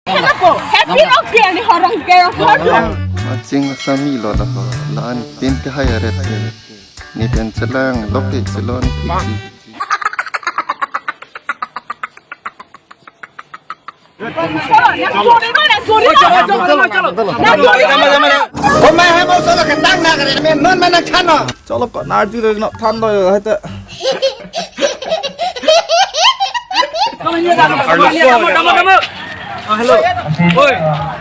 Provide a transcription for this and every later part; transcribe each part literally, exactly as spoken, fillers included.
Happy okay ani horong ke horong. Maching sami lo lo. La-an pin ke hai aret ke. Ni pen chelang lo ke chelon piki. Cholo ko narju re no than do hai ta. Hello. Oi.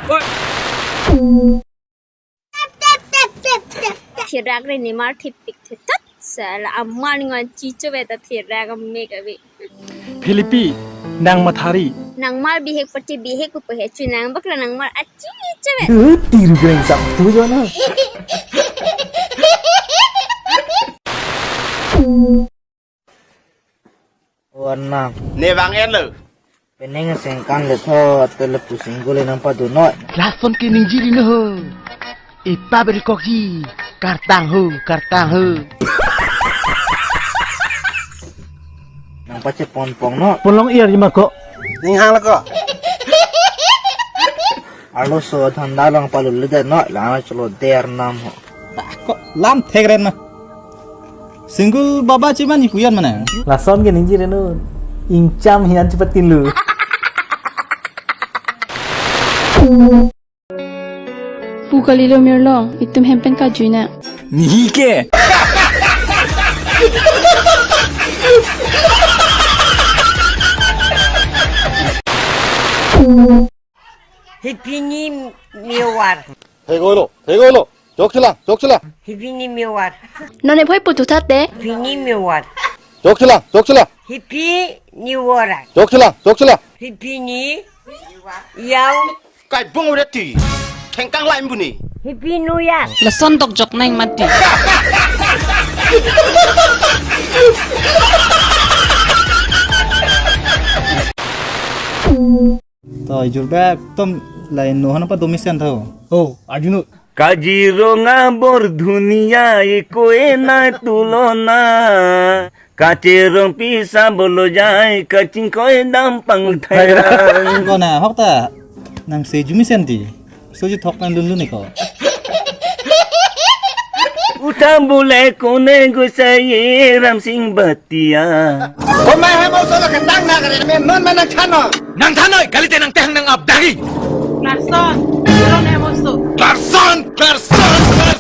Oi. Thirak re nimar thipik thithat. Sala amar ningan chicho beta thirak mek ave. Philipi, nang mathari. Nangmar bihek pati bihek upo he chu nang bakla nangmar achi chicho beta. Tiru greng sam tu jo na. O Arnam. Ne bang en lo. Penang sengkan le tho, tele pusing gule nang padu noi. Lason ke ningji ri no ho. Ipa beri kokji. Kartang ho, kartang ho. Nang pache pon pong no. Pon long ir jima ko. Ning hang lo ko. Arloso dhanda long palu le de noi, la cholo der nam ho. Ko lam thek ren na. Single baba chiman ipuyan mana. Lason ke ningji reno. Ingcham hian chipatin lu. Pu kalilo mirlong, itum hem pen kajui na. Nihi ke. Hipini miwar. Hegoi lo, hegoi lo. Jok chila, jok chila. Hipini miwar. Non ephoi putu thate. Hipini miwar. Jok chila, jok chila. Hipini wara. Jok chila, jok chila. Hipini yau. Kai bong udah ti. Kengkang lain buni. Hipinu ya. Lason dok jok nang mati. To ijur bek tom lain no hana pa domisen tho. Oh, arjuno. Kaziranga bor dhuniya eko ena tulona. Kacherong pisa bolo jai kachingkoi dam pang thairan. Ko na hok ta nang se jumi senti. Soji thok nang lun lun eko. Uta bule kone gosai Ram Singh Bhatia. Komai hai mo solo ke tang na kare men non mana chano. Nang thanoi kalite nang tehang nang abdagi. Carson, Carson, Carson.